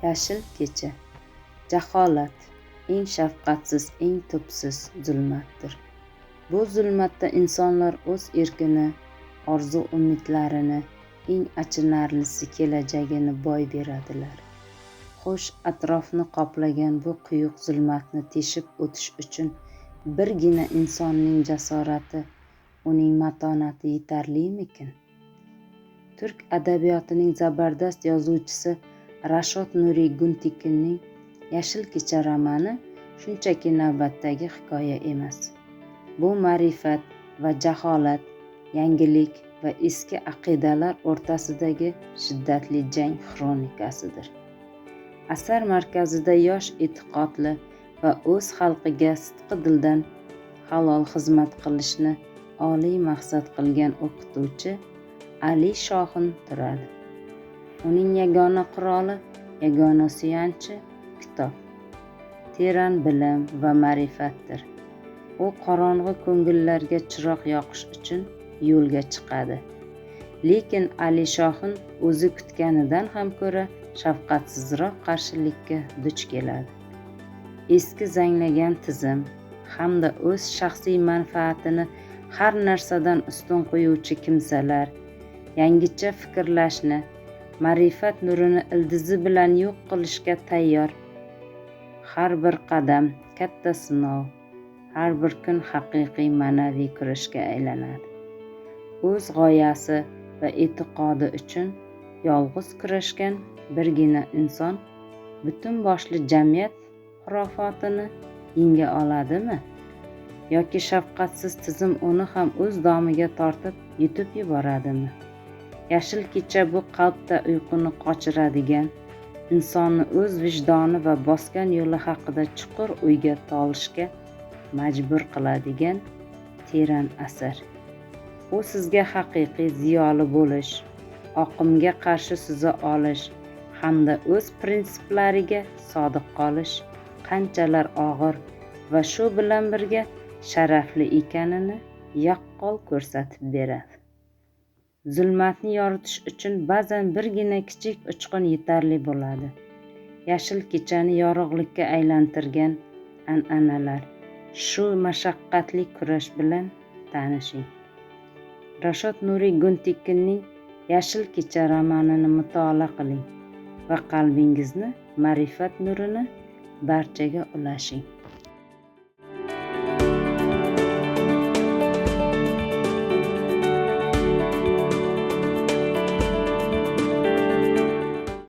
Yashil kecha. Jaholat eng shafqatsiz, eng tubsiz zulmatdir. Bu zulmatda insonlar o'z erkini, orzu umidlarini, eng achinarlisi kelajagini boy beradilar. Xo'sh, atrofni qoplagan bu quyuq zulmatni teshib o'tish uchun birgina insonning jasorati, uning matonati yetarlimikin? Turk adabiyotining zabardast yozuvchisi Rashod Nuri Guntekinning Yashil kecha romani shunchaki navbatdagi hikoya emas. Bu ma'rifat va jaholat, yangilik va eski aqidalar o'rtasidagi shiddatli jang xronikasidir. Asar markazida yosh, e'tiqodli va o'z xalqiga sidqi dildan halol xizmat qilishni oliy maqsad qilgan o'qituvchi Ali Shohin turadi. Uning yagona quroli, yagona suyanchi kitob, teran bilim va ma'rifatdir. U qorong'i ko'ngillarga chiroq yoqish uchun yo'lga chiqadi. Lekin Ali Shohin o'zi kutganidan ham ko'ra shafqatsizroq qarshilikka duch keladi. Eski zanglagan tizim hamda o'z shaxsiy manfaatini har narsadan ustun qo'yuvchi kimsalar yangicha fikrlashni, ma'rifat nurini ildizi bilan yo'q qilishga tayyor. Har bir qadam katta sinov, har bir kun haqiqiy ma'naviy kurashga aylanadi. O'z g'oyasi va e'tiqodi uchun yolg'iz kurashgan birgina inson butun boshli jamiyat xurofotini yenga oladimi? Yoki shafqatsiz tizim uni ham o'z domiga tortib yutib yuboradimi? Yashil kecha bu qalbda uyquni qochiradigan, insonni o'z vijdoni va bosgan yo'li haqida chuqur o'yga tolishga majbur qiladigan teran asar. U sizga haqiqiy ziyoli bo'lish, oqimga qarshi suza olish hamda o'z prinsiplariga sodiq qolish qanchalar og'ir va shu bilan birga sharafli ekanini yaqqol ko'rsatib beradi. Zulmatni yoritish uchun ba'zan birgina kichik uchqun yetarli bo'ladi. Yashil kechani yorug'likka aylantirgan an'analar, shu mashaqqatli kurash bilan tanishing. Rashod Nuri Guntekinning Yashil kecha romanini mutolaa qiling va qalbingizni ma'rifat nurini barchaga ulashing.